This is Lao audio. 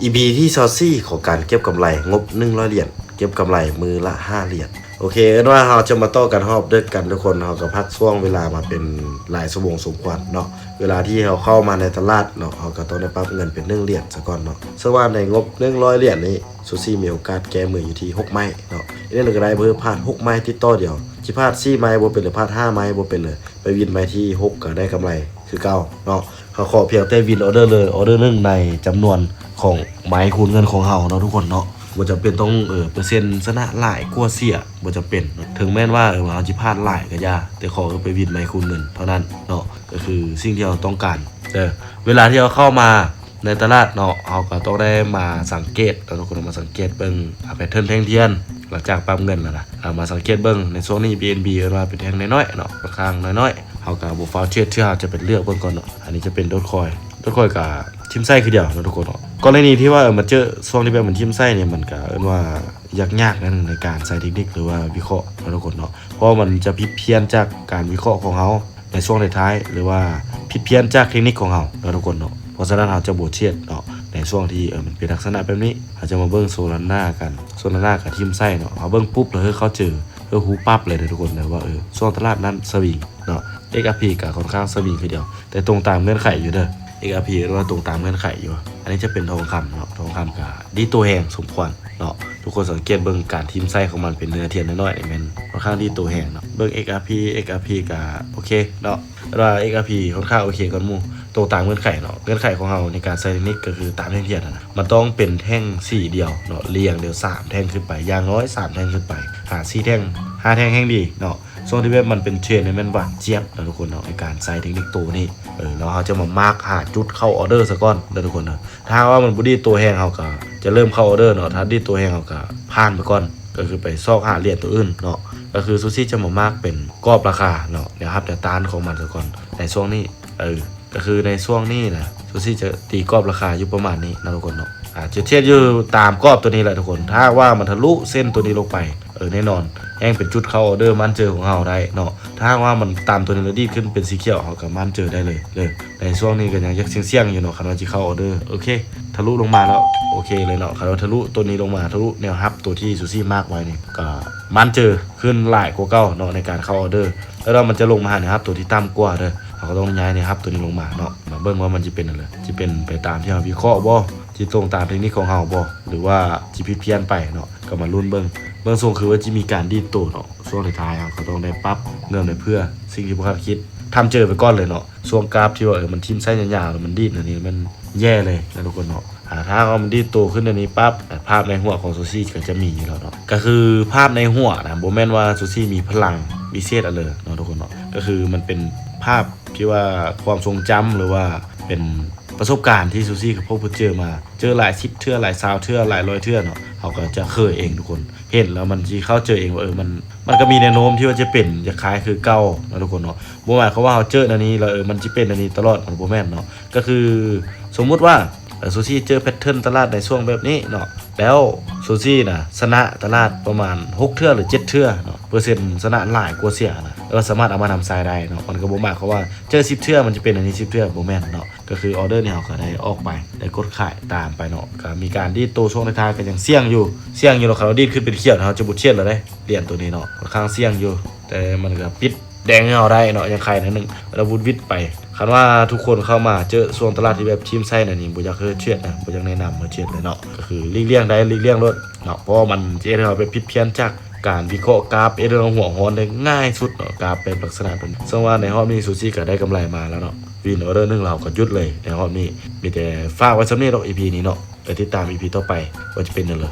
ອີພີທີຊາວສີ່ ຂອງການເກັບກຳໄລງົບໜຶ່ງຮ້ອຍຫຼຽນ ເກັບກຳໄລມື້ລະຫ້າຫຼຽນ. ໂອເຄ ເອີ້ນວ່າເຮົາຈະມາຕໍ່ກັນຮອບດຶກກັນທຸກຄົນ. ເຮົາກໍພັກຊ່ວງເວລາມາເປັນຫຼາຍຊົ່ວໂມງສົມຄວນເນາະ. ເວລາທີ່ເຮົາເຂົ້າມາໃນຕະຫຼາດເນາະ ເຮົາກໍຕ້ອງໄດ້ປັບເງິນເປັນໜຶ່ງຫຼຽນສາກ່ອນເນາະ. ເຊິ່ງວ່າໃນງົບໜຶ່ງຮ້ອຍຫຼຽນນີ້ ຊູຊິມີໂອກາດແກ້ມືຢູ່ທີ່ຫົກໄມ້ເນາະ. ອັນນີ້ເຮົາກໍໄດ້ເພີ່ມພາດຫົກໄມ້ຕິດຕໍ່ດຽວ ຊິພາດສີ່ໄມ້ບໍ່ເປັນເລີຍ ພາດຫ້າໄມ້ບໍ່ເປັນເລີຍ ໄປວິນໄມ້ທີຫົກກໍໄດ້ກຳໄລຄືເກົ່າເນາະ. ເຮົາຂໍພຽງແຕ່ວິນອໍເດີເລີຍ ອໍເດີໜຶ່ງໃນຈຳນວນຂອງໄມ້ຄູນເງິນຂອງເຮົາເນາະທຸກຄົນເນາະ. ບໍ່ຈຳເປັນຕ້ອງ ເອີ ເປີເຊັນຊະນະຫຼາຍກວ່າເສຍ ບໍ່ຈຳເປັນເນາະ. ເຖິງແມ່ນວ່າ ເອີ ວ່າເຮົາຊິພາດຫຼາຍກໍຢ່າ ແຕ່ຂໍເອົາໄປວິນໄມ້ຄູນເງິນເທົ່ານັ້ນເນາະ ກໍຄືສິ່ງທີ່ເຮົາຕ້ອງການເດີ. ເວລາທີ່ເຮົາເຂົ້າມາ ໃນຕະຫຼາດເນາະ ເຮົາກໍຕ້ອງໄດ້ມາສັງເກດເນາະທຸກຄົນເນາະ ມາສັງເກດເບິ່ງ ອາ ແພັດເທີນແທ່ງທຽນ. ຫຼັງຈາກປັບເງິນແລ້ວນະ ອາ ມາສັງເກດເບິ່ງໃນຊ່ວງນີ້ ບີເອັນບີ ເອີ້ນວ່າເປັນແທ່ງນ້ອຍໆເນາະ ຄ່ອນຂ້າງນ້ອຍໆ. ເຮົາກໍບໍ່ຟ້າວເທຣດ ເທື່ອເຮົາຈະໄປເລືອກເບິ່ງກ່ອນເນາະ. ອັນນີ້ຈະເປັນໂດດຄອຍ ໂດດຄອຍກໍຖິ້ມໃສ່ຄືດຽວເນາະທຸກຄົນເນາະ. ກໍລະນີທີ່ວ່າ ເອີ ມາເຈີຊ່ວງທີ່ແບບມັນຖິ້ມໃສ່ນີ້ ມັນກໍເອີ້ນວ່າຍາກໆໜ້ອຍໜຶ່ງໃນການໃສ່ເທັກນິກ ຫຼືວ່າວິເຄາະເນາະທຸກຄົນເນາະ ເພາະວ່າມັນຈະຜິດພຽນຈາກການວິເຄາະຂອງເຮົາ ໃນຊ່ວງທ້າຍໆ ຫຼືວ່າຜິດພຽນຈາກເທັກນິກຂອງເຮົາເນາະທຸກຄົນເນາະ. ເພາະສະນັ້ນເຮົາຈະບໍ່ເທຣດເນາະ ໃນຊ່ວງທີ່ ເອີ ມັນເປັນລັກສະນະແບບນີ້. ເຮົາຈະມາເບິ່ງໂຊລານາກັນ ໂຊລານາກໍຖິ້ມໃສ່ເນາະ. ເຮົາເບິ່ງປຸບແລ້ວ ເອີ ເຮົາເຈີ ເອີ ຮູ້ປັບເລີຍເດີທຸກຄົນເດີວ່າ ເອີ ຊ່ວງຕະຫຼາດນັ້ນສະວິງເນາະ. ເອັກອາພີ ກໍຄ່ອນຂ້າງສະວິງຄືດຽວ ແຕ່ຕົງຕາມເງື່ອນໄຂຢູ່ເດີ. ເອັກອາພີ ເອີ້ນວ່າຕົງຕາມເງື່ອນໄຂຢູ່. ອັນນີ້ຈະເປັນທອງຄຳເນາະ ທອງຄຳກໍດີດໂຕແຮງສົມຄວນເນາະ. ທຸກຄົນສັງເກດເບິ່ງການຖິ້ມໃສ່ຂອງມັນເປັນເນື້ອທຽນນ້ອຍໆນີ້ ແມ່ນຄ່ອນຂ້າງດີດໂຕແຮງເນາະ. ເບິ່ງ ເອັກອາພີ ເອັກອາພີ ກໍໂອເຄເນາະ. ແຕ່ວ່າ ເອັກອາພີ ຄ່ອນຂ້າງໂອເຄກ່ອນໝູ່ ຕົງຕາມເງື່ອນໄຂເນາະ. ເງື່ອນໄຂຂອງເຮົາໃນການໃສ່ເທັກນິກກໍຄືຕາມແທ່ງທຽນຫັ້ນນະ ມັນຕ້ອງເປັນແທ່ງສີດຽວເນາະ ລຽງດຽວສາມແທ່ງຂຶ້ນໄປ ຢ່າງໜ້ອຍສາມແທ່ງຂຶ້ນໄປ ຫາສີ່ແທ່ງ ຫ້າແທ່ງແຮ່ງດີເນາະ. ຊ່ວງທີ່ແບບມັນເປັນເທຣນນີ້ແມ່ນຫວານຈຽບເນາະທຸກຄົນເນາະ ໃນການໃສ່ເທັກນິກໂຕນີ້. ເອີ ແລ້ວເຮົາຈະມາມາກຫາຈຸດເຂົ້າອໍເດີສາກ່ອນເດີທຸກຄົນເນາະ. ຖ້າຫາກວ່າມັນບໍ່ດີດໂຕແຮງ ເຮົາກໍຈະເລີ່ມເຂົ້າອໍເດີເນາະ. ຖ້າດີດໂຕແຮງ ເຮົາກໍຜ່ານໄປກ່ອນ ກໍຄືໄປຊອກຫາຫຼຽນໂຕອື່ນເນາະ. ກໍຄືຊູຊິຈະມາມາກເປັນກອບລາຄາເນາະ ແນວຮັບແນວຕ້ານຂອງມັນສາກ່ອນ. ໃນຊ່ວງນີ້ ເອີ ກໍຄືໃນຊ່ວງນີ້ນະ ຊູຊິຈະຕີກອບລາຄາຢູ່ປະມານນີ້ເນາະທຸກຄົນເນາະ. ອາ ຈະເທຣດຢູ່ຕາມກອບໂຕນີ້ແຫຼະທຸກຄົນ. ຖ້າຫາກວ່າມັນທະລຸເສັ້ນໂຕນີ້ລົງໄປ ເອີ ແນ່ນອນ ແຮ່ງເປັນຈຸດເຂົ້າອໍເດີໝັ້ນເຈີຂອງເຮົາໄດ້ເນາະ. ຖ້າຫາກວ່າມັນຕາມໂຕນີ້ແລ້ວດີດຂຶ້ນເປັນສີຂຽວ ເຮົາກໍໝັ້ນເຈີໄດ້ເລີຍເດີ. ໃນຊ່ວງນີ້ກໍຍັງຢາກສ່ຽງໆຢູ່ເນາະ ຄັນວ່າຊິເຂົ້າອໍເດີ. ໂອເຄ ທະລຸລົງມາແລ້ວ ໂອເຄເລີຍເນາະ. ຄັນວ່າທະລຸໂຕນີ້ລົງມາ ທະລຸແນວຮັບໂຕທີ່ຊູຊິມາກໄວ້ນີ້ ກໍໝັ້ນເຈີຂຶ້ນຫຼາຍກວ່າເກົ່າເນາະ ໃນການເຂົ້າອໍເດີ. ແລ້ວມັນຈະລົງມາຫາແນວຮັບໂຕທີ່ຕ່ຳກວ່າເດີ ເຮົາກໍຕ້ອງຍ້າຍແນວຮັບໂຕນີ້ລົງມາເນາະ. ມາເບິ່ງວ່າມັນຊິເປັນຈັ່ງໃດ ຊິເປັນໄປຕາມທີ່ເຮົາວິເຄາະບໍ່ ຊິຕົງຕາມເທັກນິກຂອງເຮົາບໍ່ ຫຼືວ່າຊິຜິດພຽນໄປເນາະ. ກໍມາລຸ້ນເບິ່ງ ເບິ່ງຊົງຄືວ່າຊິມີການດີດໂຕເນາະ. ຊ່ວງທ້າຍໆ ເຮົາກໍຕ້ອງໄດ້ປັບເງິນໄປເພື່ອສິ່ງທີ່ບໍ່ຄາດຄິດ ທຳເຈີໄປກ່ອນເລີຍເນາະ. ຊ່ວງກາບທີ່ວ່າ ເອີ ມັນຖິ້ມໃສ່ຍາວໆ ແລ້ວມັນດີດອັນນີ້ ມັນແຍ່ເລີຍນະທຸກຄົນເນາະ. ອາ ຖ້າເຮົາມັນດີດໂຕຂຶ້ນແນວນີ້ປັບ ພາບໃນຫົວຂອງຊູຊິກໍຈະມີຢູ່ແລ້ວເນາະ. ກໍຄືພາບໃນຫົວນະ ບໍ່ແມ່ນວ່າຊູຊິມີພະລັງວິເສດອັນເລີເນາະທຸກຄົນເນາະ. ກໍຄືມັນເປັນພາບທີ່ວ່າຄວາມຊົງຈຳ ຫຼືວ່າເປັນປະສົບການທີ່ຊູຊິກໍພົບເຈີມາ ເຈີຫຼາຍສິບເທື່ອ ຫຼາຍຊາວເທື່ອ ຫຼາຍຮ້ອຍເທື່ອເນາະ. ເຮົາກໍຈະເຄີຍເອງທຸກຄົນ ເຫັນແລ້ວມັນຊິເຂົ້າໃຈເອງວ່າ ເອີ ມັນ ມັນກໍມີແນວໂນ້ມທີ່ວ່າຈະເປັນ ຈະຄ້າຍຄືເກົ່າເນາະທຸກຄົນເນາະ. ບໍ່ໝາຍຄວາມວ່າເຮົາເຈີອັນນີ້ແລ້ວ ເອີ ມັນຈະເປັນອັນນີ້ຕະຫຼອດ ມັນບໍ່ແມ່ນເນາະ. ກໍຄືສົມມຸດວ່າ ເອີ ຊູຊິເຈີແພັດເທີນຕະຫຼາດໃນຊ່ວງແບບນີ້ເນາະ ແລ້ວຊູຊິນະ ຊະນະຕະຫຼາດປະມານຫົກເທື່ອ ຫຼື ເຈັດເທື່ອເນາະ ເປີເຊັນຊະນະຫຼາຍກວ່າເສຍນະ ແລ້ວສາມາດເອົາມານຳໃຊ້ໄດ້ເນາະ. ມັນກໍບໍ່ໝາຍຄວາມວ່າເຈີສິບເທື່ອ ມັນຈະເປັນອັນນີ້ສິບເທື່ອ ບໍ່ແມ່ນເນາະ. ກໍຄືອໍເດີນີ້ເຮົາກໍໄດ້ອອກໄປ ໄດ້ກົດຂາຍຕາມໄປເນາະ. ກໍມີການດີດໂຕຊ່ວງທ້າຍໆ ກໍຍັງສ່ຽງຢູ່ ສ່ຽງຢູ່ເນາະ. ຄັນວ່າດີດຂຶ້ນເປັນຂຽວ ເຮົາຈະບໍ່ເທຣດແລ້ວເດ້ ຫຼຽນໂຕນີ້ເນາະ ຂ້ອນຂ້າງສ່ຽງຢູ່ ແຕ່ມັນກໍປິດ ແດງໃຫ້ເຮົາໄດ້ເນາະ ຍັງຂາຍໜ້ອຍໜຶ່ງ ແລ້ວວຸດວິດໄປ. ຄັນວ່າທຸກຄົນເຂົ້າມາເຈີຊ່ວງຕະຫຼາດທີ່ແບບຖິ້ມໃສ່ແນວນີ້ ບໍ່ຢາກເຮັດເທຣດນະ ບໍ່ຢາກແນະນຳໃຫ້ເທຣດເລີຍເນາະ. ກໍຄືຫຼີກລ່ຽງໄດ້ຫຼີກລ່ຽງໂລດເນາະ ເພາະວ່າມັນຈະເຮັດໃຫ້ເຮົາໄປຜິດພຽນຈາກການວິເຄາະກາບ ເຮັດໃຫ້ເຮົາຫົວຮ້ອນໄດ້ງ່າຍສຸດເນາະ ກາບແບບລັກສະນະແບບນີ້. ເຊິ່ງວ່າໃນຮອບນີ້ຊູຊິກໍໄດ້ກຳໄລມາແລ້ວເນາະ ວິນອໍເດີໜຶ່ງ ແລ້ວເຮົາກໍຢຸດເລີຍໃນຮອບນີ້. ມີແຕ່ຝາກໄວ້ສ່ຳນີ້ດອກ ອີພີນີ້ເນາະ ໄປຕິດຕາມ ອີພີຕໍ່ໄປ ວ່າຈະເປັນແນວໃດ.